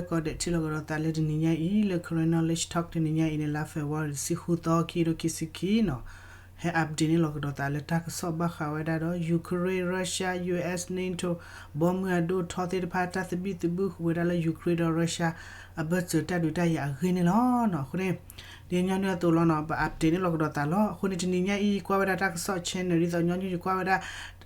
ကိးဒဲး ထံၣ်လိာ်ကဒီးသးလၢတနံၤညါအံၤ လၢ Karen Knowledge Talk တနံၤညါအံၤန့ၣ် လါ February တဆံဃုသီ ခံကထိခံဆံခံနီၤ, ဟဲ update န့ၣ်လီၤကဒီးသးလၢတၢ်ကစီၣ်ဘၣ်ဃးဝဲဒၣ်ဒီး Ukraine, Russia, U S, NATO ဘီမုၢ်အဒိၣ်အထီသ့ၣ်တဖၣ် တၢ်သဘံၣ်သဘုၣ်ဃုာ်ဝဲဒၣ်လၢ Ukraine ဒီး Russia အဘၢၣ်စၢၤတၢ်ဒုးတၢ်ယၤအဂ့ၢ်န့ၣ်လီၤ. အဃိန့ၣ် ဒ်ညီနုၢ်အသိးလီၤနီၤ, ပ update န့ၣ်လီၤကဒီးသးလီၤ. အဃိန့ၣ် တနံၤညါအံၤ ကွၢ်ဝဲဒၣ်တၢ်ကစီၣ် channel ဒ်သိးညီနုၢ်ယကွၢ်ဝဲဒၣ်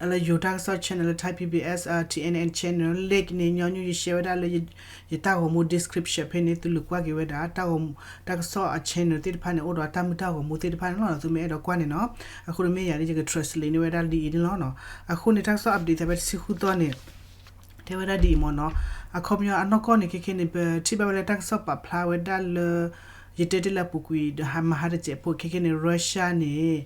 လၢယိၤတၢ်ကစီၣ် channel လၢ Thai P B S, T N N channel link န့ၣ် ညီနုၢ်ယ share ဝဲဒၣ်လၢ ယတၢ်ဂီၤမူ description ဖဲန့ၣ် သုလူၤကွၢ်က့ၤဝဲဒၣ် တၢ်ဂီၤမူ တၢ်ကစီၣ်အ channel သ့ၣ်တဖၣ်န့ၣ် အိၣ်ဒီးတၢ်မုၢ်တၢ်ဂီၤမူသ့ၣ်တဖၣ်န့ၣ်လီၤ. သုမ့ၢ်အဲၣ်ဒိးကွၢ်န့ၣ်နီၤ, အဃိန့ၣ်မ့ၢ်ယၤန့ၣ် ယက translate န့ၢ်ဝဲဒၣ်ဒ်အံၤန့ၣ်လီၤနီၤ. အဃိန့ၣ် တၢ်ကစီၣ် update သးဖဲတဆံဃုသီန့ၣ် တဲဝဲဒၣ်ဒ်အံၤမ့ၢ်နီၤ, အခီပညီအနီၢ်ကီၢ်န့ၣ် ခဲခဲန့ၣ် ပထံၣ်ဘၣ်ဝဲလၢတၢ်ကစီၣ်ပာ်ဖျါဝဲဒၣ်လၢ ယတဲတ့ၢ်လၢအပူၤကွံာ် မဟါတစဲးဖိ ခဲခဲန့ၣ် Russia န့ၣ်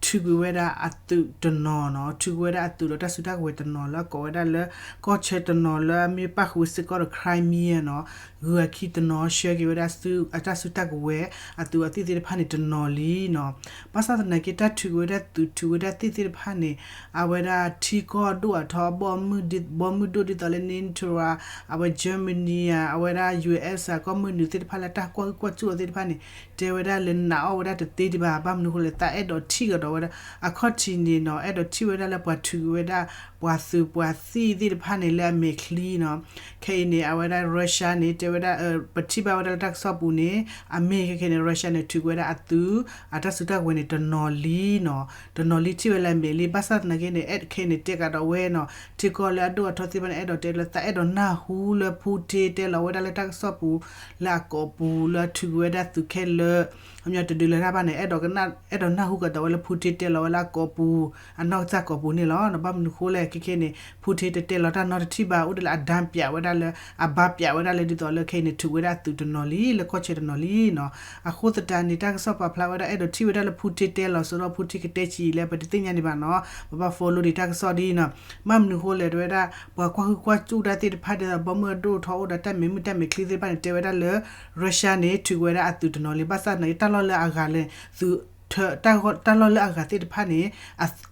ထုးကွံာ်ဝဲဒၣ်အသုးတနီၤနီၤ, ထုးကွံာ်ဝဲဒၣ်အသုးဒီးတၢ်စုတၢ်ကဝဲၤတနီၤလၢအကိးဝဲဒၣ်လၢ ကီၢ်ဆၢတနီၤလၢအမ့ၢ်ပၣ်ဃုာ်စ့ၢ်ကီးဒီး Crimea နီၤ, ဂုၤအခံတနီၤ ဆှၢက့ၤဝဲဒၣ်အတၢ်စုတၢ်ကဝဲၤ အသုးအသံၣ်သ့ၣ်တဖၣ်န့ၣ်တနီၤလံနီၤ. ဘၣ်ဆၣ်သနာ်က့ တၢ်ထုးကွံာ်ဝဲဒၣ်သုး ထုးဝဲဒၣ်သ့ၣ်သ့ၣ်တဖၣ်န့ၣ် အဝဲဒၣ်ထံကီၢ်ဒိၣ်အထီ ဘီမုၢ်ဒိၣ်ဒ်သိးလၢ NATO ဧါ, အဝဲ Germany ဧါ, အဝဲဒၣ် U S ဧါ, ကီၢ်မုၢ်နုာ်သ့ၣ်တဖၣ်လၢတၢ်ကွၢ်ဟုၣ်ကွၢ်စူၣ်အီၤသ့ၣ်တဖၣ်န့ၣ် တဲဝဲဒၣ်လၢနာ်အီၣ်ဝဲဒၣ်တသ့ဒံးဘၣ်. ဘၣ်မနုၤအဃိလဲၣ် သးအဲၣ်ဒိးထံၣ်ကဒီးဝဲဒၣ် အခီၣ်ထံးန့ၣ်နီၤ, အဲၣ်ဒိးထံၣ်ဝဲဒၣ်လၢပှၤထုးကွံာ်ဝဲဒၣ် ပှၤသုးပှၤသံၣ်သ့ၣ်တဖၣ်န့ၣ်လၢအမဲာ်ချံနီၤ. ခဲအံၤန့ၣ် အဝဲဒၣ် Russia န့ၣ် တဲဝဲဒၣ် ပထံၣ်ဘၣ်ဝဲဒၣ်လၢတၢ်ကစီၣ်ပူၤန့ၣ် အမ့ၢ်ခဲခဲန့ၣ် Russia န့ၣ် ထုးကွံာ်ဝဲဒၣ်အသုး အတၢ်စုတၢ်ကဝဲၤန့ၣ် တနီၤလံနီၤ, တနီၤလံထံၣ်ဝဲလၢအမဲာ်လံ. ဘၣ်ဆၣ်သနာ်က့န့ၣ် အဲၣ်ဒိးခဲအံၤန့ၣ် တဲကဒီးဝဲနီၤ, ထံကီၢ်လၢအဒိၣ်အထီသ့ၣ်တဖၣ်န့ၣ် အဲၣ်ဒိးတဲလၢ သးအဲၣ်ဒိးနၢ်ဟူလၢ Putin တဲလီၤဝဲဒၣ်လၢတၢ်ကစီၣ်ပူၤ လၢအကိာ်ပူၤလၢအထုးကွံာ်ဝဲဒၣ်သုးခဲလၢာ် ခီပညီတဒုးလၢတၢ်ဘၣ်န့ၣ် အဲၣ်ဒိးကနၣ် အဲၣ်ဒိးနၢ်ဟူကဒီးဝဲလၢ Putin တဲလီၤဝဲလၢအကိာ်ပူၤ အနီၢ်ကစၢ်ကိာ်ပူၤန့ၣ်လီၤ. ဘၣ်မနုၤဃိလဲၣ် ခဲခဲန့ၣ် Putin တတဲလီၤတၢ်နီတထံၣ်ဘၣ် အိၣ်ဒၣ်လၢအဒၣ်ပၠးဝဲဒၣ်လၢ အဘၣ်ပၠးဝဲဒၣ်လၢဒ်သိးလၢခဲအံၤန့ၣ် ထုးဝဲဒၣ်အသုးတနီၤလံ လၢကီၢ်ဆၢတနီၤလံနီၤ. အဃိသတးန့ၣ် တၢ်ကစီၣ်ပာ်ဖျါဝဲဒၣ် အဲၣ်ဒိးထံၣ်ဝဲဒၣ်လၢ Putin တဲလီၤစိဒီး Putin ကတဲကံလၢပတသ့ၣ်ညါဒံးဘၣ်နီၤ, ပဘၣ် follow ဒံးတၢ်ကစီၣ်ဒ်နီၤ. ဘၣ်မနုၤဃိလဲၣ် တဲဝဲဒၣ် ပှၤကွၢ်ဟုၣ်ကွၢ်စူၣ်တၢ်သ့ၣ်တဖၣ်ဒ်သိး ဘီမုၢ်အဒိၣ်အထီအိၣ်ဒီးတၢ်မဲာ်မုၢ်တၢ်မဲာ်ချံသ့ၣ်တဖၣ်န့ၣ် တဲဝဲဒၣ်လၢ Russia န့ၣ် ထုးကွံာ်ဝဲဒၣ်အသုးတနီၤလံ. ဘၣ်ဆၣ်သနာ်က့ တၢ်လီၢ်လၢအဂၤလဲၣ် သုး တၢ်လီၢ်လၢအဂၤသ့ၣ်တဖၣ်န့ၣ်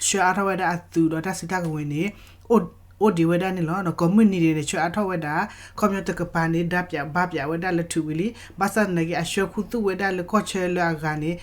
ဆှၢအါထီၣ်ဝဲဒၣ်အသုးဒီးတၢ်စုတၢ်ကဝဲၤန့ၣ် အိၣ်ဒံးဝဲဒၣ်န့ၣ်လီၤ. ကိးမုၢ်နံၤဒဲးန့ၣ် ဆှၢအါထီၣ်ဝဲဒၣ် ခီပညီတကပၤန့ၣ် ဒၣ်ပၠးဘၣ်ပၠးဝဲဒၣ်လၢထုးဝံၤလံ. ဘၣ်ဆၣ်သနာ်က့ အဆှၢခူသူၣ်ဝဲဒၣ်လၢကီၢ်ဆၢလၢအဂၤန့ၣ်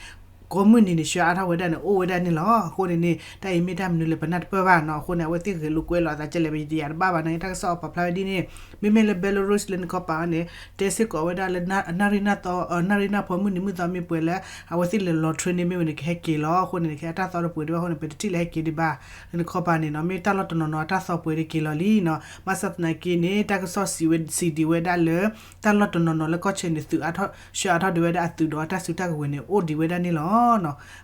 ကိးမုၢ်နံၤန့ၣ် ဆှၢအါထီၣ်ဝဲဒၣ်န့ၣ် အိၣ်ဝဲဒၣ်န့ၣ်လီၤ. အဃိန့ၣ်န့ၣ် တၢ်အံၤမ့ၢ်တၢ်မနုၤလဲၣ် ပနၢ်တပၢၢ်ဘၣ်နီၤ. အဃိန့ၣ် အဝဲသ့ၣ်ဂဲၤလိာ်ကွဲလိာ်အသးကဲလဲၣ် ပယတယၤတဘၣ်ဘၣ်န့ၣ် တၢ်ကစီၣ်အပာ်ဖျါဝဲဒ်န့ၣ်. မ့မ့ၢ်လၢ Belarus လၢနခီပၤန့ၣ် တဲစ့ၢ်ကီးဝဲဒၣ်လၢ နၣ်ရံၣ်နၢ်သီ နၣ်ရံၣ်နၢ်ဖီမုၢ်နံၤမုၢ်သီမ့ၢ်ပှဲၤလၢ အဝဲသ့ၣ်လဲၤလီၤ train န့ၣ်မ့ၢ်ဝဲန့ၣ် ကဟဲက့ၤလီၤ. အဃိန့ၣ် နကဲအတၢ်သီတပှဲၤဒံးဘၣ်အဃိန့ၣ် ပတထံၣ်လၢဟဲက့ၤဒံးဘၣ်. လၢနခီပၤန့ၣ်နီၤ မ့ၢ်တၢ်လီၢ်တနီၤနီၤအတၢ်သီပှဲၤဒံးက့ၤလီၤလံနီၤ. ဘၣ်ဆၣ်သနာ်က့န့ၣ် တၢ်ကစီၣ်စံးဝဲဒံးဝဲဒၣ်လၢ တၢ်လီၢ်တနီၤနီၤလၢကီၢ်ဆၢန့ၣ် သုးအါထီၣ် ဆှၢအါထီၣ်ဒံးဝဲဒၣ်အသုးဒီးအတၢ်စုတၢ်ကဝဲၤန့ၣ် အိၣ်ဒံးဝဲဒၣ်န့ၣ်လီၤ.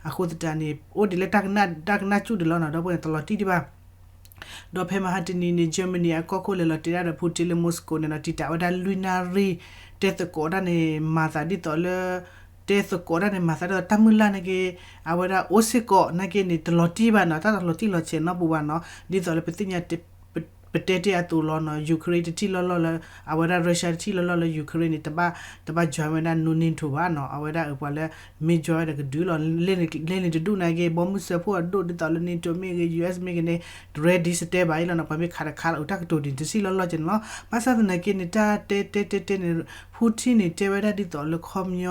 အဃိသတးန့ၣ် အိၣ်ဒံးလၢတၢ်ကနၣ် တၢ်ကနၣ်စူၣ်ဒံးလီၤနီၤ ဒီပုၢ်ဝဲၢ်န့ၣ် တလီၤတံၢ်ဒံးဘၣ်. ဒီးဖဲမဟါတနံၤန့ၣ် Germany အကီၢ်ခိၣ်လဲၤလီၤတဲဒၣ်ဒီး Putin လၢ Moscow န့ၣ်ဒီး တံာ်တာ်ဝဲဒၣ်လွံၢ်နၣ်ရံၣ် တဲသကိးတၢ်န့ၣ် မၤသးဒ်သိးလၢ တဲသကိးတၢ်န့ၣ် မၤသးဒ်သိးတၢ်မုၢ်လၢ်နာ်က့ အဝဲဒၣ်အိၣ်စ့ၢ်ကီးနာ်က့န့ၣ် တလီၤတံၢ်ဘၣ်နီၤ တၢ်တလီၤတံၢ်လီၤဆဲးနီတပူၤဘၣ်နီၤ ဒ်သိးလၢပသ့ၣ်ညါ ပတဲတ့ၢ်အသိးလီၤနီၤ Ukraine တထံၣ်လီၢ်လီၢ်လၢ အဝဲဒၣ် Russia တထံၣ်လီၢ်လီၢ်လၢ Ukraine န့ၣ် တဘၣ် တဘၣ် join ဝဲဒၣ် NATO ဘၣ်နီၤ အဝဲဒၣ်အပှၤလၢ မ့ၢ် join ဒီးကဒုးလီၤ လ့န့ၣ်တဒူၣ်နာ်က့ ဘီမုၢ်စၢဖှိၣ်အဒိၣ်ဒ်သိးလၢ NATO မ့ၢ်ဂ့ၤ U S မ့ၢ်ဂ့ၤန့ၣ် ready စတဲဘၣ်အံၤလီၤနီၤ ပှၤမ့ၢ်ခးတခါလီၤ အတၢ်ကတိၤဒ်န့ၣ် တဆံလီၢ်လီၢ်က့န့ၣ်လီၤ ဘၣ်ဆၣ်သနာ်က့န့ၣ် တၢ်တဲတဲတဲတဲန့ၣ် Putin န့ၣ် တဲဝဲဒၣ်ဒ်သိးလၢခီပညီ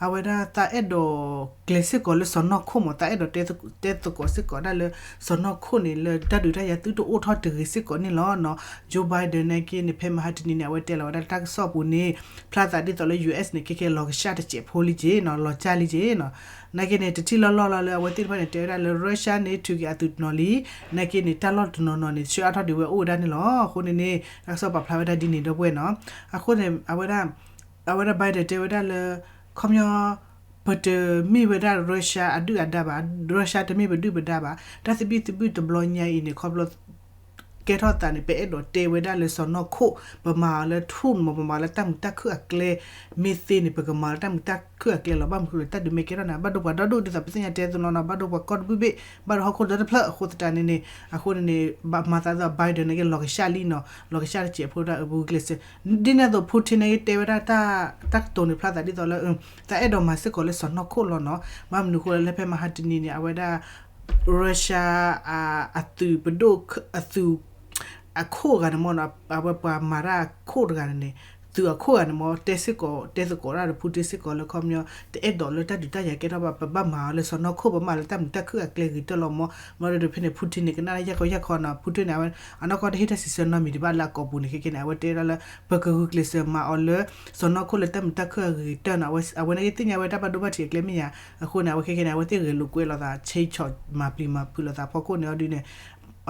အဝဲဒၣ်သးအဲၣ်ဒိးကျဲၤစ့ၢ်ကီးလၢစီၤနီၢ်ခိၣ်မး သးအဲၣ်ဒိးတဲသကိးစ့ၢ်ကီးဒၣ်လၢ စီၤနီၢ်ခိၣ်န့ၣ် လၢတၢ်ဒုးတၢ်ယၤသုတအိၣ်ထီၣ်တဂ့ၤစ့ၢ်ကီးန့ၣ်လီၤနီၤ Joe Biden နာ်က့န့ၣ် ဖဲမဟါတနံၤန့ၣ် အဝဲတဲလီၤဝဲဒၣ်တၢ်ကစီၣ်ပူၤန့ၣ် ဖျါသးဒ်သိးလၢ U S န့ၣ် ခဲကဲလီၤကဆှၣ်တစဲးဖိလံက့နီၤ လီၤကၢ်လံက့နီၤ နာ်က့န့ၣ် တထံၣ်လီၢ်လီၢ်လီၤလၢအဝဲသ့ၣ်တဖၣ်န့ၣ် တဲဝဲဒၣ်လၢ Russia န့ၣ် ထုးက့ၤအသုးတနီၤလံ နာ်က့န့ၣ် တၢ်လီၢ်တနီၤနီၤန့ၣ် ဆှၢအါထီၣ်ဒံးဝဲအိၣ်ဝဲဒၣ်န့ၣ်လီၤ အဃိန့ၣ်န့ၣ် တၢ်ကစီၣ်ပာ်ဖျါဝဲဒၣ်ဒ်န့ၣ်ဒီပုၢ်ဝဲၢ်နီၤ အဃိန့ၣ် အဝဲဒၣ် အဝဲဒၣ် Biden တဲဝဲဒၣ်လၢ ခီပညီ ပတမ့ၢ်ဝဲဒၣ် Russia အဒုၣ်အဒါဘၣ် Russia တမ့ၢ်ပဒုၣ်ပဒါဘၣ် တၢ်သဘံၣ်သဘုၣ်တဘျီညါအံၤန့ၣ် ခီဖျိ ကဲထီၣ်သးန့ၣ် ပအဲၣ်ဒိးတဲဝဲဒၣ်လၢစီၤနီၢ်ခိၣ် ပမၤအီၤလၢ Trump မး ပမၤလၢတၢ်မုာ်တၢ်ခုၣ်အကျဲ မ့ၢ်သ့န့ၣ် ပကမၤလၢတၢ်မုာ်တၢ်ခုၣ်အကျဲလီၤ ဘၣ်မနုၤဃိလဲၣ် တၢ်ဒုးမ့ၢ်ကဲထီၣ်န့ၣ် ဘၣ်ဒိပှၤဒီဒူၣ်ဒ်သိးပသ့ၣ်ညါတဲသ့နီၤနီၤ ဘၣ်ဒိပှၤကီၢ်တဘ့ၣ်ဘ့ၣ် ဘၣ်ဒိဟီၣ်ခိၣ်ဒီတဖျၢၣ်အဃိသတးန့ၣ်န့ၣ် အဃိန့ၣ်န့ၣ် ဘၣ်မၤသးဒ်သိး Biden နာ်က့လီၤကဆှၣ်လံနီၤ လီၤကဆှၣ်တစဲးဖိဒၣ်အဘူးကလဲာ်စ့ၢ် ဒ်န့ၣ်အသိး Putin နာ်က့တဲဝဲဒၣ် တၢ်ကတိၤန့ၣ်ဖျါသးဒ်သိးလၢ သးအဲၣ်ဒိးမၤစ့ၢ်ကီးလၢစီၤနီၢ်ခိၣ်လီၤနီၤ ဘၣ်မနုၤဃိလၢဖဲမဟါတနံၤန့ၣ် အဝဲဒၣ် Russia အသုးပဒိၣ် အသုး အခိၣ်တဂၤန့ၣ်မ့ၢ်နီၤ အဝဲပှၤမၤတၢ်အခိၣ်တဂၤန့ၣ်န့ၣ် သုးအခိၣ်ဂၤန့ၣ်မ့ၢ် တဲစ့ၢ်ကီး တဲသကိးတၢ်ဒီး Putin စ့ၢ်ကီးလၢခီပညီ တအဲၣ်ဒိးလၢတၢ်ဒုးတၢ်ယၤကဲထီၣ်ဘၣ် ပဘၣ်မၤအီၤလၢစီၢ်နီၤခိၣ် ပမၤလၢတၢ်မုာ်တၢ်ခုၣ်အကျဲဂ့ၤတၢၢ်လီၤမ့ၢ် မ့ၢ်ဒီးဖဲန့ၣ် Putin န့ၣ် ကနၣ်တၢ်ယၢ်ခီယၢ်ခီနီၤ Putin န့ၣ် အဝဲ အနီၢ်ကီၢ်တဟ့ၣ်တၢ်စံးဆၢနီတမံၤဒံးဘၣ်လၢအကိာ်ပူၤန့ၣ် ခဲကဲန့ၣ် အဝဲတဲဒၣ်လၢ ပကဂုာ်ကျဲးစၢးမၤအီၤလၢ စီၢ်နီၤခိၣ်လၢတၢ်မုာ်တၢ်ခုၣ်အဂ့ၤကတၢၢ်နီၤ အဝဲနာ်က့သ့ၣ်ညါဝဲတၢ်ဘၣ်ဒိဘၣ်ထံးအကျဲမ့ၢ်ဧါ အဃိန့ၣ် အဝဲခဲကဲန့ၣ် အဝဲသ့ၣ်ဂဲၤလိာ်ကွဲလိာ်သး ဆ့ဆီၣ်မၤပျံၤမၤဖုးလိာ်သးဖီခိၣ်န့ၣ်အီၤဒုန့ၣ်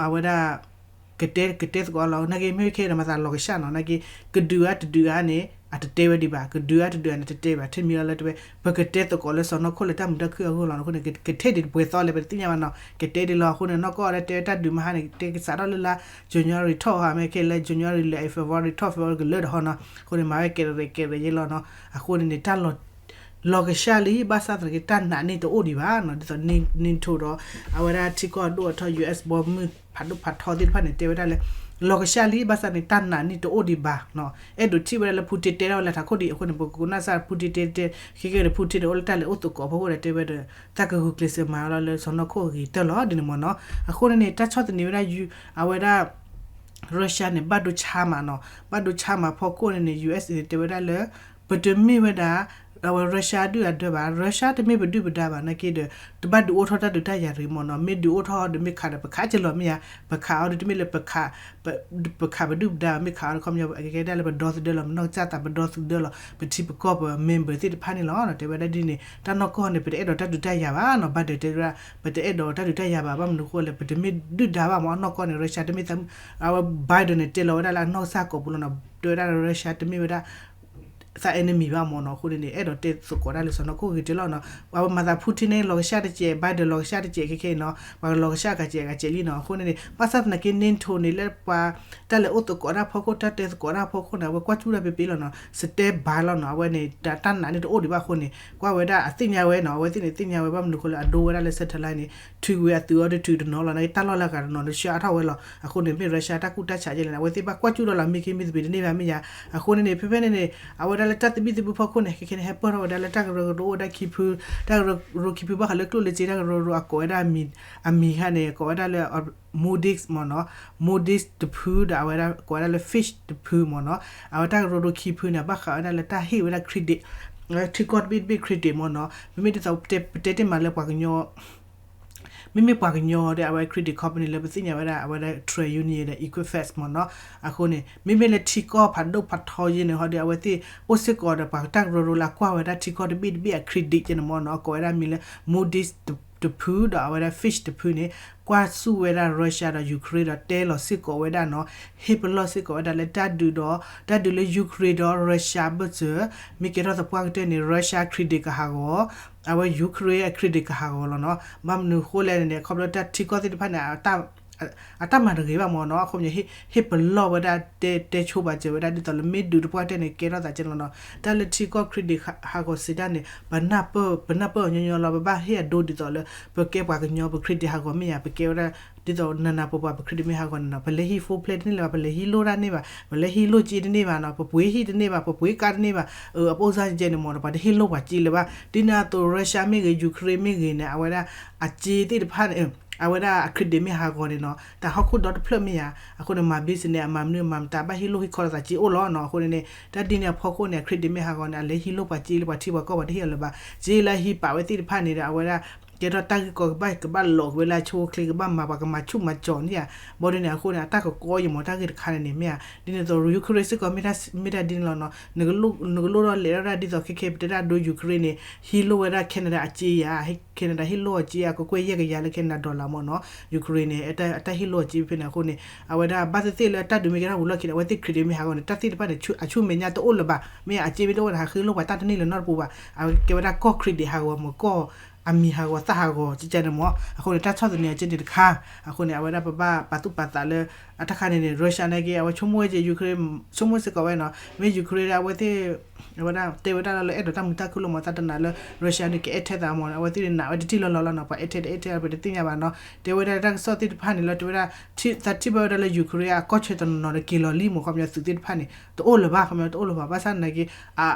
အဝဲဒၣ် ကတဲ ကတဲသကိးလီၤ နာ်က့မ့ၢ်ခဲဒီးမၤသးလီၤကစၢ်နီၤ နာ်က့ ကဒုးအါတဒုးအါန့ၣ် အတတဲဝဲဒံးဘၣ် ကဒုးအါတဒုးအါန့ၣ် တတဲဘၣ် ထဲမံၤလီၤလၢတဲဝဲ ပကတဲသကိးလၢစီၢ်နီၤခိၣ်လၢတၢ်မုာ်တၢ်ခုၣ်အဂီၢ်လီၤ အဃိန့ၣ် ကထဲဒံးတပှဲၤသီလဲၣ် ပတသ့ၣ်ညါဘၣ်နီၤ ကတဲဒံးလီၤ အဃိန့ၣ် နီၢ်ကီၢ်အီၤလၢတဲဝဲတၢ်ဒုးမဟါန့ၣ် တဲကစးထီၣ်လၢလါ January ထီၣ်ဟါ မ့ၢ်ခဲလၢ January လၢ February ထီၣ် February ကလၢာ်ဒီးဟီနီၤ အဃိန့ၣ် မၤဝဲကဲးရဲၣ်ကဲးရဲၣ်ယဲလီၤနီၤ အဃိန့ၣ်န့ၣ် တၢ်လီၤ လီၤကစၢ်လံ ဘၣ်ဆၣ်သနာ်က့ တၢ်နာ်န့ၢ်တအိၣ်ဒံးဘၣ်နီၤ ဒ်သိး NATO ဒီး အဝဲဒၣ်ထံကီၢ်အဒိၣ်အထီ U S ဘီမုၢ်ဖးဒိၣ်ဖးထီသ့ၣ်တဖၣ်န့ၣ် တဲဝဲဒၣ်လၢ လီၤကစၢ်လံ ဘၣ်ဆၣ်န့ၣ် တၢ်နာ်န့ၢ်တအိၣ်ဒံးဘၣ်နီၤ အဲၣ်ဒိးထံၣ်ဝဲဒၣ်လၢ Putin တဲဒၣ်ဝဲလၢထးခိၣ်ဒံး အဃိန့ၣ် ပကကိးနၢ်စၢ် Putin တဲတဲ ခဲကဲဒီး Putin န့ၣ် အိၣ်လၢတၢ်လဲၤအိၣ်သကိးဖီခိၣ်ဒီး တဲဝဲဒီး တၢ်ကဂုာ်ကျဲးစၢးမၤလီၤလၢစီၢ်နီၤခိၣ်အဂ့ၤကတၢၢ်လီၤ ဒ်န့ၣ်မ့ၢ်နီၤ အဃိန့ၣ်န့ၣ် တၢ်ဆီၣ်သနံးဝဲဒၣ် အဝဲဒၣ် Russia န့ၣ် ဘၣ်ဒိဆါမးနီၤ ဘၣ်ဒိဆါမးဖီခိၣ်န့ၣ်န့ၣ် U S A န့ၣ် တဲဝဲဒၣ်လၢ ပတမ့ၢ်ဝဲဒၣ် အဝဲ Russia ဒုၣ်အဒၢဘၣ် Russia တမ့ၢ်ပဒုၣ်ပဒါဘၣ် နာ်က့ဒီး တဘၣ်ဒုးအိၣ်ထီၣ်တၢ်ဒုးတၢ်ယၤတဂ့ၤမ့ၢ်နီၤ မ့ၢ်ဒုးအိၣ်ထီၣ်ဒီးမ့ၢ်ခးဒီး ပခးက့ၤလီၤမ့ၢ်ဧါ ပခးအီၤဒီးတမ့ၢ်လၢ ပခးပဒုၣ်ပဒါ မ့ၢ်ခးအီၤဒီးခီပညီ ကဲဒၣ်လၢပဒီသဒၢလီၤ ပနီၢ်ကစၢ်သးပဒီသဒၢလီၤ ပထံပကီၢ်ပ member သ့ၣ်တဖၣ်န့ၣ်လီၤ တဲဝဲဒၣ်ဒ်န့ၣ် တၢ်နီၢ်ကီၢ်န့ၣ် ပတအဲၣ်ဒိးတၢ်ဒုးတၢ်ယၤဘၣ်နီၤ ဘၣ်ဒၢးတဲဝဲဒၣ် ပတအဲၣ်ဒိးတၢ်ဒုးတၢ်ယၤဘၣ် ဘၣ်မနုၤဃိလဲၣ် ပတမ့ၢ်ဒုၣ်ဒါဘၣ်မ့ၢ် အနီၢ်ကီၢ်န့ၣ် Russia တမ့ၢ် အဝဲ Biden န့ၣ် တဲလီၤဝဲဒၣ်လၢအနီၢ်ကစၢ်ကိာ်ပူၤလီၤနီၤ တဲဝဲဒၣ်လၢ Russia တမ့ၢ်ဝဲဒၣ် သး enemy ဘၣ်မ့ၢ်နီၤ အဃိန့ၣ်န့ၣ် အဲၣ်ဒိးတဲသကိးတၢ်လၢစီၢ်နီၤခိၣ်ဂ့ၤတဲလီၤနီၤ ပှၤမၤသး Putin န့ၣ် လီၤကစၢ်တစဲး Biden လီၤကစၢ်တစဲးခဲခဲအံၤနီၤ ပှၤလီၤကစၢ်ကစဲးကစဲးလံနီၤ အဃိန့ၣ်န့ၣ် ဘၣ်ဆၣ်သနာ်က့ NATO န့ၣ် လၢပှၤတၢ်လဲၤအိၣ်သကိးတၢ်ဖီခိၣ် တၢ်တဲသကိးတၢ်ဖီခိၣ်န့ၣ် အဝဲကွၢ်ကၠူၣ်တၢ်ပ့ပ့လီၤနီၤ standby လီၤနီၤ အဝဲန့ၣ် တၢ်နာ်န့ၢ်တအိၣ်ဒံးဘၣ်အဃိန့ၣ် ကွၢ်ဝဲဒၣ်အသ့ၣ်ညါဝဲနီၤ အဝဲသ့ၣ်န့ၣ်သ့ၣ်ညါဝဲ ဘၣ်မနုၤဃိလၢအဒိဝဲဒၣ်လၢ satellite န့ၣ် ထုးကွံာ်အသုးအီၤဒုးထုးတနီၤလီၤ နာ်က့တၢ်လီၢ်လၢအဂၤတနီၤဒီးဆှၢအါထီၣ်ဝဲလီၤ အဃိန့ၣ် မ့ၢ် Russia တၢ်ကူၣ်တၢ်ဆးကဲလဲၣ်န့ၣ် အဝဲသ့ၣ်ဘၣ်ကွၢ်ကၠူၣ်ဒီးလီၤ မ့ၢ်က့မ့ၢ်သပ့ၤတန့ၢ်ဘၣ်မ့ၢ်ယါ အဃိန့ၣ်န့ၣ် ဖဲဖဲန့ၣ်န့ၣ် အဝဲဒၣ်လၢတၢ်သဘံၣ်သဘုၣ်ဖီခိၣ်န့ၣ် ခဲခဲန့ၣ် ဟဲပၢၢ်ထီၣ်ဝဲဒၣ်လၢတၢ်ကရၢကရိအိၣ်ဝဲဒၣ်ခံဖု တၢ်ကရၢကရိခံဖုဘၣ်ဃးလၢကျိၣ်လၢစ့ တၢ်ကရၢကရိအကိးဝဲဒၣ် အမံၤခါန့ၣ် ကိးဝဲဒၣ်လၢ Moody's မ့ၢ်နီၤ Moody's တဖုဒီးအဝဲဒၣ်ကိးဝဲဒၣ်လၢ Fitch တဖုမ့ၢ်နီၤ အဝဲတၢ်ကရၢကရိခံဖုန့ၣ် ဘၣ်ဃးဝဲဒၣ်လၢတၢ်ဟ့ၣ်ဝဲဒၣ် credit ထံကီၢ်တဘ့ၣ်တဘ့ၣ် credit မ့ၢ်နီၤ မ့မ့ၢ်ဒ်သိးပတဲတ့ၢ်မးလၢပှၤကညီ မ့မ့ၢ်ပှၤကညီဒီး အဝဲ credit company လၢပသ့ၣ်ညါဝဲဒၣ် အဝဲဒၣ် Trade Union ဒီး Equifax မ့ၢ်နီၤ အဃိန့ၣ် မ့မ့ၢ်လၢထံကီၢ်ဖးဒိၣ်ဖးထီယဲန့ၣ် ဟီဒီး အဝဲသ့ၣ်အိၣ်စ့ၢ်ကီးဒီး ပှၤတၢ်ကရၢကရိလၢကွၢ်ဝဲဒၣ်ထံကီၢ်တဘ့ၣ်တဘ့ၣ်အ credit ယဲန့ၣ်မ့ၢ်နီၤ ကိးဝဲဒၣ်မံၤလၢ Moody's တဖုဒီး အဝဲဒၣ် Fitch တဖုန့ၣ် ကွၢ်စူၣ်ဝဲဒၣ် Russia ဒီး Ukraine ဒီးတဲလီၤစ့ၢ်ကီးဝဲဒၣ်နီၤ ဟ့ၣ်ပလီၢ်စ့ၢ်ကီးဝဲဒၣ်လၢတၢ်ဒုးဒီး တၢ်ဒုးလၢ Ukraine ဒီး Russia ဘၢၣ်စၢၤ မ့ၢ်ကဲထီၣ်သပှၢ်ကတၢၢ်န့ၣ် Russia credit ကဟးဂီၤ အဝဲ Ukraine အ credit ကဟးဂီၤလီၤနီၤ ဘၣ်မနုၤဃိလဲၣ်န့ၣ် ခီဖျိတၢ်ထံကီၢ်သ့ၣ်တဖၣ်န့ၣ် အတၢ်မၤတဂ့ၤဘၣ်မ့ၢ်နီၤ အခီပညီ ဟ့ၣ်ပလီၢ်ဝဲဒၣ် တဲတဲဆိပာ်စၢၤဝဲဒၣ် ဒ်သိးလၢမ့ၢ်ဒုးတပှၢ်ကတၢၢ်န့ၣ် ကဲထီၣ်သးကဲလီၤနီၤ တၢ်လၢထံကီၢ် credit ဟးဂီၤစံးတၢ်န့ၣ် ပနၢ်ပၢၢ် ပနၢ်ပၢၢ်အီၤညီညီလီၤ ပဘၣ်ဟ့ၣ်အဒိဒ်သိးလၢ ပကဲပှၤကညီ ပ credit ဟးဂီၤမ့ၢ်ယါ ပကဲဝဲဒၣ် ဒ်သိးနးနးပှၤပှၤ ပ credit မ့ၢ်ဟးဂီၤန့ၣ်နီၤ ပလဲၤဟံၣ် phone plan တန့ၢ်လၢၤဘၣ် ပလဲၤဟံၣ်လိၢ်တၢ်န့ၢ်ဘၣ် ပလဲၤဟံၣ်လိၢ်စ့တန့ၢ်ဘၣ်နီၤ ပပှ့ၤဟံၣ်တန့ၢ်ဘၣ် ပပှ့ၤကါတန့ၢ်ဘၣ် အပအိၣ်စၢ်ကဲန့ၣ်မ့ၢ်နီၤ ပှၤတဟ့ၣ်လိၢ်ပှၤစ့လၢၤဘၣ် ဒ်န့ၣ်အသိး Russia မ့ၢ်ဂ့ၤ Ukraine မ့ၢ်ဂ့ၤန့ၣ် အဝဲဒၣ် အစ့သ့ၣ်တဖၣ်န့ၣ် အဝဲဒၣ်အ credit မ့ၢ်ဟးဂီၤန့ၣ်နီၤ တၢ်ဟီၣ်ခိၣ်ဒီတဖျၢၣ်မ့ၢ်ယါ အဃိန့ၣ် မၤ business အမၤမနုၤမၤမတၤ ဘၣ်ဟ့ၣ်လိၢ်ဟ့ၣ်ခီလိာ်သးစ့အိၣ်လီၤနီၤ အဃိန့ၣ်န့ၣ် တၢ်ဒ်န့ၣ်အဖီခိၣ်န့ၣ် အ credit မ့ၢ်ဟးဂီၤန့ၣ် အလဲၤဟံၣ်လိၢ်ပှၤစ့လၢပှၤထံပှၤကီၢ်ပှၤတဟ့ၣ်အီၤလၢၤဘၣ် စ့လၢဟံးပာ်ဝဲသ့ၣ်တဖၣ်န့ၣ်ဒီး အဝဲဒၣ် ကဲထီၣ်တၢ်ဂ့ၢ်ကီကဘၣ် ကဘၣ်လီၤက့ၤဝဲလၢအဆိအချ့ ကဘၣ်မၤပှၤကမၤဆူၣ်မၤစီၤန့ၣ်ဧါ ဘၣ်ဒ်န့ၣ်အဃိန့ၣ် အတၢ်ကကီယမ့ၢ်တၢ်ဂ့ၢ်တခါန့ၣ်န့ၣ်မ့ၢ်ဧါ ဒ်န့ၣ်အသိး Ukraine စ့ၢ်ကီး မ့ၢ်တၢ်ဒ်န့ၣ်လီၤနီၤ နကလိၣ်ဒီးလဲၤဒၣ်ဒ်သိးခဲခဲပတဲဒၣ်ဒိ Ukraine န့ၣ် ဟံးလိၢ်ဝဲဒၣ် Canada အစ့ယါ Canada ဟ့ၣ်လိၢ်အီၤစ့အကကွဲၢ်ယဲၢ်ကယၤလၢ Canada dollar မ့ၢ်နီၤ Ukraine န့ၣ် အတၢ်ဟ့ၣ်လိၢ်အီၤစ့ဖဲန့ၣ်အဃိန့ၣ် အဝဲဒၣ်ဘၣ်သ့ၣ်သ့ၣ်လၢတၢ်ဒုးမ့ၢ်ကဲထီၣ်ဝံၤလီၢ်ခံန့ၣ် အဝဲသ့ၣ် credit မ့ၢ်ဟးဂီၤန့ၣ် တၢ်သ့ၣ်တဖၣ်န့ၣ် အဆူၣ်မဲာ်ညါတအိၣ်လၢၤဘၣ် မ့ၢ်အစ့မ့ၢ်တအိၣ်ဝဲဒၣ် ဟးဃ့လိၢ်ပှၤတၢ်တန့ၢ်လၢၤနီတပူၤဘၣ် အဝဲကဲဝဲဒၣ်ကီၢ် credit ဟးဂီၤမ့ၢ်ကီၢ် အမံၤဟးဂီၤသၣ်ဟးဂီၤ ကကန့ၣ်မ့ၢ် အဃိန့ၣ် တၢ်ဆီၣ်သနံးအစ့န့ၣ်တခါ အဃိန့ၣ် အဝဲဒၣ်ပဘၣ်ပာ်သူၣ်ပာ်သးလၢ အတၢ်ခါန့ၣ်န့ၣ် Russia နာ်က့ အဝဲဆိကမိၣ်ဝဲက့ၤ Ukraine ဆိကမိၣ်စ့ၢ်ကီးဝဲနီၤ မ့ၢ် Ukraine အဝဲသ့ၣ် အဝဲဒၣ်တဲဝဲဒၣ်လၢအဲၣ်ဒိးတၢ်မုာ်တၢ်ခုၣ်လီၤမ့ၢ်သးတနာ်လၢ Russia န့ၣ် ကအဲၣ်ထဲသးမ့ၢ် အဝဲသ့ၣ်န့ၣ်နာ်ဝဲတထံၣ်လီၤလီၤလီၤနီၤ ပှၤအဲၣ်ထဲတအဲၣ်ထဲပတသ့ၣ်ညါဘၣ်နီၤ တဲဝဲဒၣ်တၢ်ကစီၣ်သ့ၣ်တဖၣ်န့ၣ်လၢတဲဝဲဒၣ် သးထံၣ်ဘၣ်ဝဲဒၣ်လၢ Ukraine အကီၢ်ဆၢတနီၤနီၤဒီးက့ၤလီၤလံမ့ၢ် ခီပညီသုးသ့ၣ်တဖၣ်န့ၣ် တအိၣ်လၢၤဘၣ် ခီပညီတအိၣ်လၢၤဘၣ် ဘၣ်ဆၣ်နာ်က့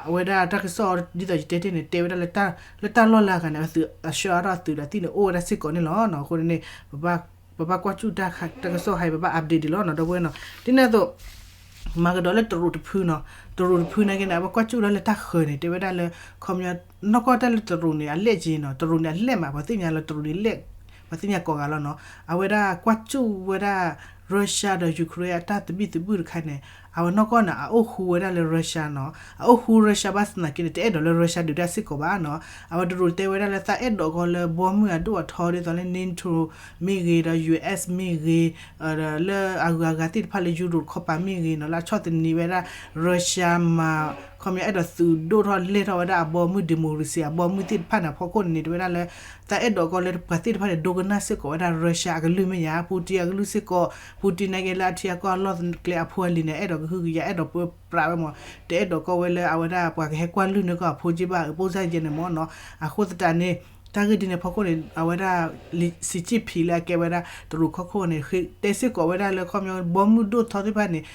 အဝဲဒၣ်တၢ်ကစီၣ်ဒ်သိးယတဲတ့ၢ်န့ၣ် တဲဝဲဒၣ်လၢ လၢတၢ်လီၢ်လၢအဂၤန့ၣ် အဆှၢအါထီၣ်အသုးဒီးသ့ၣ်န့ၣ် အိၣ်ဝဲဒၣ်စ့ၢ်ကီးန့ၣ်လီၤနီၤ အဃိန့ၣ်န့ၣ် ပဘၣ်ကွၢ်စူၣ်တၢ်ကစီၣ်ဟး ပဘၣ် update ဒံးလီၤနီၤ ဒီပုၢ်ဝဲၢ်နီၤ ဒ်န့ၣ်အသိး မၤကဒီးလၢတရူးတဖုနီၤ, တရူးတဖုနာ်က့န့ၣ် အဝဲကွၢ်ကၠူၣ်ဝဲဒၣ်လၢတၢ်ဃၢၤန့ၣ် တဲဝဲဒၣ်လၢ ခီပညီ နီၢ်ကီၢ်တၢ်လၢတရူးန့ၣ် အလဲၢ်က့နီၤ, တရူးန့ၣ်အလဲၢ်မး ပှၤသ့ၣ်ညါလီၤ တရူးန့ၣ်လဲၢ်, ပှၤသ့ၣ်ညါကိးဂၤလီၤနီၤ, အဝဲဒၣ်ကွၢ်ကၠူၣ်ဝဲဒၣ် Russia ဒီး Ukraine အတၢ်သဘံၣ်သဘုၣ်တခါန့ၣ် အဝဲနီၢ်ကီၢ်န့ၣ် အအိၣ်ဃူဝဲဒၣ်လၢ Russia နီၤ, အအိၣ်ဃူ Russia ဘၣ်ဆၣ်သနာ်က့န့ၣ် တအဲၣ်ဒိးလၢ Russia ဒုးတၢ်စ့ၢ်ကီးဘၣ်နီၤ, အဝဲတရူးတဲဝဲဒၣ်လၢသးအဲၣ်ဒိးကီးလၢဘီမုၢ်အဒိၣ်အထီဒ်သိးလၢ NATO မ့ၢ်ဂ့ၤဒီး US မ့ၢ်ဂ့ၤ လၢအဂုၤအဂၤသ့ၣ်တဖၣ်လၢ Europe ခီပၤမ့ၢ်ဂ့ၤနီၤ လၢအဆီၣ်သနံးဝဲဒၣ် Russia မၤ ခီပညီအဲၣ်ဒိးသုးဒိၣ်ထီၣ်လဲၢ်ထီၣ်ဝဲဒၣ်အဘီမုၢ် democracy အဘီမုၢ်သ့ၣ်တဖၣ်န့ၣ် အဖီခိၣ်န့ၣ်န့ၣ် တဲဝဲဒၣ်လၢ သးအဲၣ်ဒိးကီးလၢပှၤသ့ၣ်တဖၣ်န့ၣ် ဒိကနၣ်စ့ၢ်ကီးဝဲဒၣ် Russia အကလုၢ်မ့ၢ်ယါ, Putin အကလုၢ်စ့ၢ်ကီး, Putin နာ်က့လၢအထံအကီၢ်အလီၢ်ကျဲအဖိအလံၤန့ၣ် အဲၣ်ဒိးကဟုကယာ် အဲၣ်ဒိးပၢပြးဝဲမး, တအဲၣ်ဒိးကီးဝဲလၢအဝဲဒၣ်ပှၤကဟဲကွၢ်လုၢ်န့ၢ်ကီၢ်အဖိက့ဘၣ် အပိၢ်စၢ်ယဲန့ၣ်မ့ၢ်နီၤ, အဃိသတးန့ၣ် တၢ်ဂ့ၢ်ဒ်န့ၣ်ဖီခိၣ်န့ၣ် အဝဲဒၣ် Xi Jinping လၢအကဲဝဲဒၣ်တရူးခီခိၣ်န့ၣ် တဲစ့ၢ်ကီးဝဲဒၣ်လၢခီပညီဘီမုၢ်ဒိၣ်ထီသ့ၣ်တဖၣ်န့ၣ်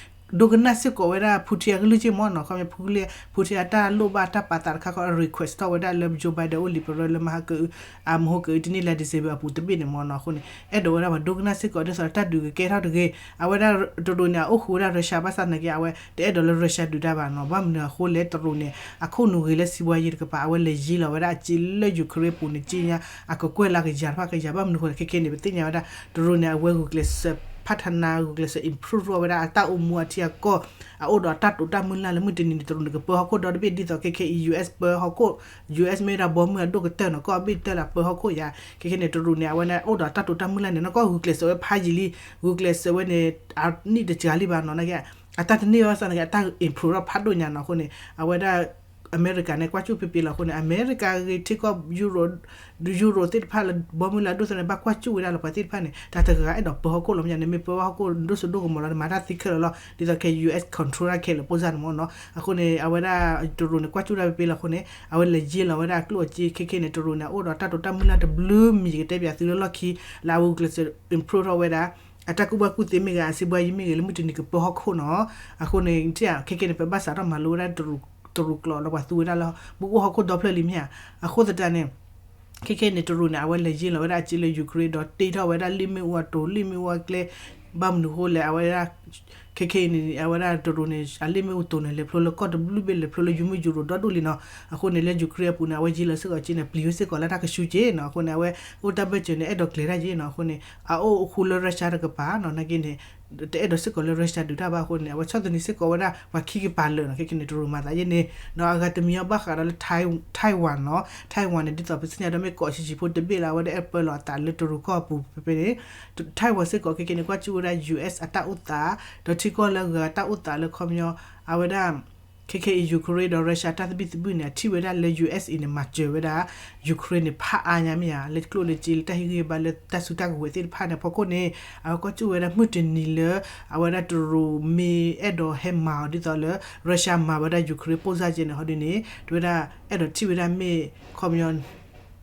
ဒိကနၣ်စ့ၢ်ကီးဝဲဒၣ် Putin အကလုၢ်က့မ့ၢ်နီၤ, ခီပညီ Putin အတၢ်လိၣ်ဘၣ်တၢ်ပာ်သးတခါခီ request ထီၣ်ဝဲဒၣ်လၢ Joe Biden အိၣ်လံာ်ပရၢလၢမဟါကအု အမဟါကအု တနံၣ်လၢ December အပူၤတဘ့ၣ်န့ၣ်မ့ၢ်နီၤ, အဃိန့ၣ် အဲၣ်ဒိးဝဲဒၣ်ပှၤဒိကနၣ်စ့ၢ်ကီးဒ်သိးတၢ်ဒုးကကဲထီၣ်တဂ့ၤ, အဝဲဒၣ်တရူးန့ၣ် အအိၣ်ဃူဝဲဒၣ် Russia ဘၣ်ဆၣ်သနာ်က့ အဝဲတအဲၣ်ဒိးလၢ Russia ဒုးတၢ်ဘၣ်နီၤ, ဘၣ်မနုၤအဃိလဲၣ် တရူးန့ၣ် အခိၣ်နူာ်ဂ့ၤလၢစံးဘှါယံၤတကပၤ အဝဲလဲၤယံၤလီၤဝဲဒၣ်အစ့လၢ Ukraine ပူၤန့ၣ် က့ညါ အကကွဲၢ်လၢကယၤတဖၣ်ကယၤ, ဘၣ်မနုၤအဃိလဲၣ် ခဲခဲန့ၣ် ပသ့ၣ်ညါဝဲဒၣ် တရူးန့ၣ် အဝဲဂုာ်ကျဲးစၢး ဖးထနါ ဂုာ်ကျဲးစၢး improve ထီၣ်ဝဲဒၣ်အတၢ်အိၣ်မူအထံအကီၢ်, အအိၣ်ဒီးတၢ်တိာ်တၢ်မုၢ်လၢ်လၢမုၢ်တနံၤန့ၣ် တရူးန့ၣ် ကပၢဟီၣ်ခိၣ်ဒီတဘ့ၣ်ဒ်သိးခဲခဲအံၤ US ပၢဟီၣ်ခိၣ်, US မ့ၢ်ဝဲဒၣ်ဘီမုၢ်အဒိၣ်ကတၢၢ်နီၤ, ကီၢ်အဘ့ၣ်တၢၢ်လၢပၢဟီၣ်ခိၣ်ယါ, ခဲခဲန့ၣ် တရူးန့ၣ် အဝဲန့ၣ်အိၣ်ဒီးတၢ်တိာ်တၢ်မုၢ်လၢ်န့ၣ် နီၢ်ကီၢ်ဂုာ်ကျဲးစၢးဝဲဖးယံာ်လံ, ဂုာ်ကျဲးစၢးဝဲန့ၣ် အနံၣ်တစှၤလံဘၣ်နီၤ, နာ်က့ အတၢ်တန့ၢ်ဘၣ်ဆၣ်သနာ်က့ အတၢ် improve ထီၣ်ဖးဒိၣ်ညါနီၤ, အဃိန့ၣ် အဝဲဒၣ် အမဲရကၤန့ၣ်ကွၢ်ကၠူၣ်ဖံးဖံးလီၤအဃိန့ၣ် အမဲရကၤဂ့ၤ ထံကီၢ် Europe ဒုး Europe သ့ၣ်တဖၣ်လၢဘီမုၢ်လၢအဒိၣ်သန့ၣ် ဘၣ်ကွၢ်ကၠူၣ်ဝဲဒၣ်လီၤ, ပှၤသ့ၣ်တဖၣ်န့ၣ် တၢ်တဂၤဂၤအဲၣ်ဒိးပၢဟီၣ်ခိၣ်လီၤမ့ၢ်ညါန့ၣ် မ့ၢ်ပၢဟီၣ်ခိၣ်ဒိၣ်စိဒိၣ်ကမီၤလီၤန့ၣ် မၤတၢ်သံခဲလၢာ်လီၤ, ဒ်သိးခဲ US control တၢ်ခဲလၢာ်ပိၢ်စၢ်န့ၣ်မ့ၢ်နီၤ, အဃိန့ၣ် အဝဲဒၣ်တရူးန့ၣ် ကွၢ်ကၠူၣ်တၢ်ဖံးဖံးလီၤအဃိန့ၣ် အဝဲလဲၤယ့လီၤဝဲဒၣ်အကျိၣ်အစ့ ခဲခဲန့ၣ် တရူးန့ၣ် အအိၣ်ဒီးတၢ်တိာ်တၢ်မုၢ်လၢ်တဘျုးမံၤ ကတဲပၠးသုလၢလီၢ်ခံ လၢအဝဲကျဲးစၢး improve ထီၣ်ဝဲဒၣ် အတၢ်ကူၣ်ဘၣ်ကူၣ်သ့မ့ၢ်ဂ့ၤ အစံးဘှါယံၤမ့ၢ်ဂ့ၤ လၢမုၢ်တနံၤကပၢဟီၣ်ခိၣ်နီၤ, အဃိန့ၣ် ခဲခဲန့ၣ် ပဘၣ်စးထီၣ်မၤလိဝဲဒၣ် တရူးကျိာ်လၢပှၤသူဝဲဒၣ်လၢ ပကအိၣ်ဟီၣ်ခိၣ်ဒီဖျၢၣ်လံမ့ၢ်ဧါ, အဃိသတးန့ၣ် ခဲခဲန့ၣ် တရူးန့ၣ် အဝဲလဲၤယ့လီၤဝဲဒၣ်အစ့လၢ Ukraine ဒီးတ့ထီၣ်ဝဲဒၣ်လံာ်မ့ၣ်အူအတိၤ လံာ်မ့ၣ်အူအကျဲ ဘၣ်မနုၤဃိလဲၣ် အဝဲဒၣ် ခဲခဲအံၤန့ၣ် အဝဲဒၣ်တရူးန့ၣ် အလံာ်မ့ၣ်အူတိၤန့ၣ် လဲၤဖျိလၢကီၢ်တဘျုးဘ့ၣ် လဲၤဖျိလၢယုမုၢ်ယူရိၤဒီဒူၣ်လံနီၤ, အဃိန့ၣ် လၢ Ukraine အပူၤန့ၣ် အဝဲယ့လီၤစ့ၢ်ကီးက့န့ၣ် ပျံၤဝဲစ့ၢ်ကီးလၢတၢ်ကဆူက့နီၤ, အဃိန့ၣ် အဝဲအိၣ်တၢ်ဘၢၣ်စၢၤန့ၣ် အဲၣ်ဒိးကျဲၤတၢ်ယ့နီၤ, အဃိန့ၣ် အအိၣ်အဃူလၢ Russia တကပၤနီၤ, နာ်က့န့ၣ် တအဲၣ်ဒိးစ့ၢ်ကီးလၢ Russia ဒုးတၢ်ဘၣ်အဃိန့ၣ် အဝဲဆီၣ်သနံးစ့ၢ်ကီးဝဲဒၣ်ပှၤခံကပၤလၢာ်နီၤ, ခဲခဲန့ၣ် တရူးမၤသးယ့န့ၣ် ဒီးအဂၤတမံၤအီၤဘၣ်ဃးဒီးလၢ Taiwan နီၤ, Taiwan န့ၣ် ဒ်သိးပသ့ၣ်ညါဒီးမ့ၢ်ကိးဆံးဆံးဖိတဘ့ၣ်လၢအဝဲဒၣ်အဲၣ်ပၢလီၤအသးလၢတရူးကီၢ်အပူၤဖဲန့ၣ် Taiwan စ့ၢ်ကီးခဲခဲန့ၣ် ကွၢ်ကၠူၣ်ဝဲဒၣ် US အတၢ်အိၣ်သး ဒီးထံကီၢ်လၢအဂၤတၢ်အိၣ်သးလၢခီပညီ အဝဲဒၣ် ခဲခဲအံၤ Ukraine ဒီး Russia တၢ်သဘံၣ်သဘုၣ်န့ၣ် အထံၣ်ဝဲဒၣ်လၢ US အံၤန့ၣ် မၤစၢၤဝဲဒၣ် Ukraine န့ၣ် ဖးအါညါမ့ၢ်ဧါ, လၢကျိၣ်လၢစ့လၢတၢ်ဟ့ၣ်ဂံၢ်ဟ့ၣ်ဘါလၢတၢ်စုတၢ်ကဝဲၤသ့ၣ်တဖၣ်န့ၣ် အဖီခိၣ်န့ၣ် အဝဲကွၢ်ကၠူၣ်ဝဲဒၣ်မုၢ်တနံၤလၢ အဝဲဒၣ်တရူးမ့ၢ်အဲၣ်ဒိးဟဲမၤအီၤဒ်သိးလၢ Russia မၤဝဲဒၣ် Ukraine ပိၢ်စၢ်ကဲန့ၣ် ဟီဒ်န့ၣ် တဝဲဒၣ်အဲၣ်ဒိးထံၣ်ဝဲဒၣ်မ့ၢ်ခီပညီ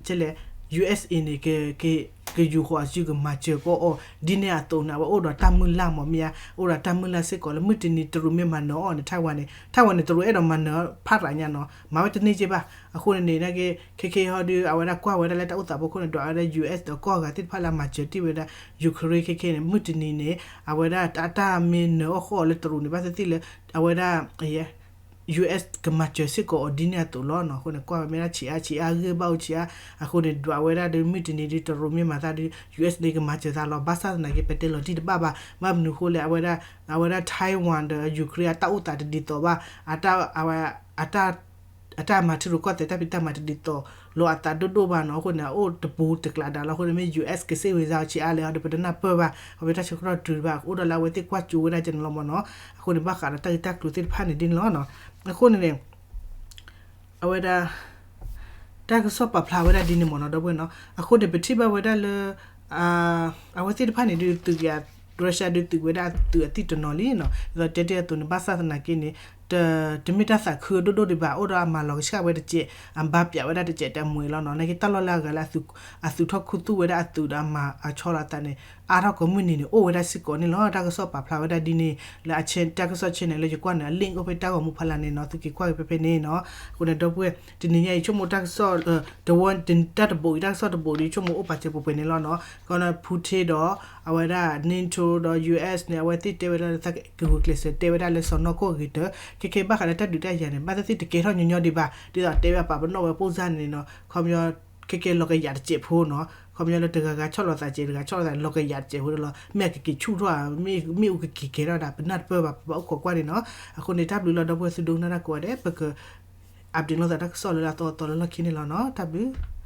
ကဲလဲၣ် US အံၤန့ၣ် ကယူၤဃီၤအစုကမၤစၢၤကီးအီၤ ဒ်န့ၣ်အသိးန့ၣ် အဝဲအိၣ်ဒီးတၢ်မုၢ်လၢ်မးမ့ၢ်ဧါ, အိၣ်ဒီးတၢ်မုၢ်လၢ်စ့ၢ်ကီးလၢမုၢ်တနံၤတရူးမ့ၢ်မၤနၢၤအီၤန့ၣ် Taiwan န့ၣ် Taiwan န့ၣ် တရူးအဲၣ်ဒိးမၤနၢၤဖးရးညါနီၤ မၤဝဲတန့ၢ်က့ဘၣ်. အဃိန့ၣ်န့ၣ် နာ်က့ ခဲခဲဟီဒုး အဝဲဒၣ်ကွၢ်ဝဲဒၣ်လၢတၢ်အိၣ်သးဖီခိၣ်န့ၣ် ဒွးဝဲဒၣ် US ဒီးကီၢ်အဂၤသ့ၣ်တဖၣ်လၢအမၤစၢၤတ့ၢ်ဝဲဒၣ် Ukraine ခဲခဲန့ၣ် မုၢ်တနံၤန့ၣ် အဝဲဒၣ်အတၢ်မ့ၢ်နၢၤအီၣ်ဃီအီၤလၢတရူးန့ၣ် ဘၣ်သ့ၣ်သ့ၣ်လၢ အဝဲဒၣ် US ကမၤစၢၤစ့ၢ်ကီးအီၤဒ်န့ၣ်အသိးလီၤနီၤ. အဃိန့ၣ် ကွၢ်ဝဲမ့ၢ်ဒၣ်ဆံးအါဆံးအါ ဂ့ၢ်ဘၣ်အိၣ်ဆံးအါ. အဃိန့ၣ် ဒွးဝဲဒၣ်ဒီး မုၢ်တနံၤဒုး တရူးမ့ၢ်မၤသးဒုး US န့ၣ်ကမၤစၢၤသးလီၤ. ဘၣ်ဆၣ်သနာ်က့ ပတဲလီၤတံၢ်တဘၣ်ဘၣ်. ဘၣ်မနုၤဃိလဲၣ် အဝဲဒၣ် အဝဲဒၣ် Taiwan ဒီး Ukraine အတၢ်အိၣ်သးတဒ်သိးဘၣ်. အတၢ် အဝဲ အတၢ် အတၢ်မၤထံရူၢ်ကီၢ်သဲးတၢ်ဖံးတၢ်မၤတဒ်သိးလိာ်အသးဒိၣ်ဒိၣ်ဘၣ်နီၤ. အဃိန့ၣ် အအိၣ်တပူၤတကျးဒါလီၤ. အဃိန့ၣ် မ့ၢ် US ကစ့ၢ်ဝံၤစါအီၤဆံးအါလဲၣ် အီၤဒီး ပတနၢ်ပၢၢ်ဘၣ်. အဝဲတၢ်ဆၢကတီၢ်တုၤဘၣ် အိၣ်ဒီးလၢအဝဲသ့ၣ်ကွၢ်ကၠိဝဲဒၣ်ကဲန့ၣ်လီၤမ့ၢ်နီၤ. အဃိန့ၣ် ဘၣ်ဃးဒီးတၢ်ဂ့ၢ်တၢ်ကျိၤသ့ၣ်တဖၣ်န့ၣ်ဒ်န့ၣ်လီၤ. အဃိန့ၣ်န့ၣ် အဝဲဒၣ် တၢ်ကစီၣ်ပာ်ဖျါဝဲဒၣ်ဒ်န့ၣ်မ့ၢ်နီၤ ဒီပုၢ်ဝဲၢ်နီၤ. အဃိန့ၣ် ပထံၣ်ဘၣ်ဝဲဒၣ်လၢ အဝဲသ့ၣ်တဖၣ်န့ၣ်ဒုးသုးက့ၤ Russia ဒုးသုးဝဲဒၣ်သုးအသံၣ်တနီၤလံနီၤ. ဒ်သိးတဲတ့ၢ်အသိးန့ၣ် ဘၣ်ဆၣ်သနာ်က့န့ၣ် တမ့ၢ်တၢ်သးခုဒိၣ်ဒိၣ်ဒံးဘၣ်, အိၣ်ဒီးအမၤလီၤကဆှၣ်ဝဲတစဲး, အဘါပၠးဝဲဒၣ်တစဲး တၢ်အမူးအလီၤနီၤ. နာ်က့တၢ်လီၢ်လၢအဂၤလၢ အသုးထီၣ်ခူသူၣ်ဝဲဒၣ်အသုးဒီးအမၤအဆီလီၤအသးန့ၣ် အါထီၣ်ကိးမုၢ်နံၤန့ၣ် အိၣ်ဝဲဒၣ်စ့ၢ်ကီးန့ၣ်လီၤ. တၢ်ကစီၣ်ပာ်ဖျါဝဲဒၣ်ဒ်န့ၣ် လၢတၢ်ကစီၣ် channel လၢယကွၢ်န့ၣ် အ link အိၣ်ဖဲတၢ်ဂီၤမူဖီလာ်န့ၣ်နီၤ, သုက့ၤကွၢ်က့ၤဖဲဖဲန့ၣ်နီၤ. အဃိန့ၣ်ဒီပုၢ်ဝဲၢ် တနံၤညါအံၤ ဆိကမိၣ်တၢ်ကစီၣ် တဝီ တၢ်တဘိးအံၤ တၢ်ကစီၣ်တဘိးဒီး ဆိကမိၣ်အိၣ်ပာ်စၢၤပှဲၤပှဲၤန့ၣ်လီၤနီၤ. ကီးန့ၣ် Putin ဒီး အဝဲဒၣ် NATO ဒီး ယူၢ်အ့း န့ၣ် အဝဲသ့ၣ်တဲဝဲဒၣ်လၢ ကဂုာ်ကျဲးစၢးတဲဝဲဒၣ်လၢ စီၤနီၢ်ကီၢ်ဂ့ၤတၢၢ် ခဲကဲဘၣ်ဃးလၢတၢ်ဒုးတၢ်ယၤန့ၣ် ဘၣ်သ့ၣ်သ့ၣ်တကဲထီၣ်ညီညီဒံးဘၣ်, ဒ်သိးတဲဝဲပာ်ပနီၣ်ဝဲပိၢ်စၢ်န့ၣ်နီၤ, ခီပညီ ခဲကဲလီၤကယၤတစဲးဖိနီၤ, ခီပညီလၢတဂၤဂၤဆီၣ်လီၤသးစဲး တဂၤဆီၣ်လီၤသးလီၤကယၤတစဲးဖိလီၤ, မ့ၢ်အကက့ၤဆူၣ်ထီၣ်ဧါ, မ့ၢ်အူကက့ၤကဲထီၣ်ဒၣ် ပနၢ်တပၢၢ်ဘၣ် ပဘၣ်အိၣ်ခိးကွၢ်န့ၣ်နီၤ. အဃိန့ၣ် တၢ်ဘျုးလီၤဒီပုၢ်ဝဲၢ်သုဒိကနၣ်တၢ်ကိးဂၤဒဲး ပက update လိာ်သးတၢ်ကစီၣ်လၢအသီအသီလၢလီၢ်ခံန့ၣ်လီၤနီၤ. တၢ်ဘျုး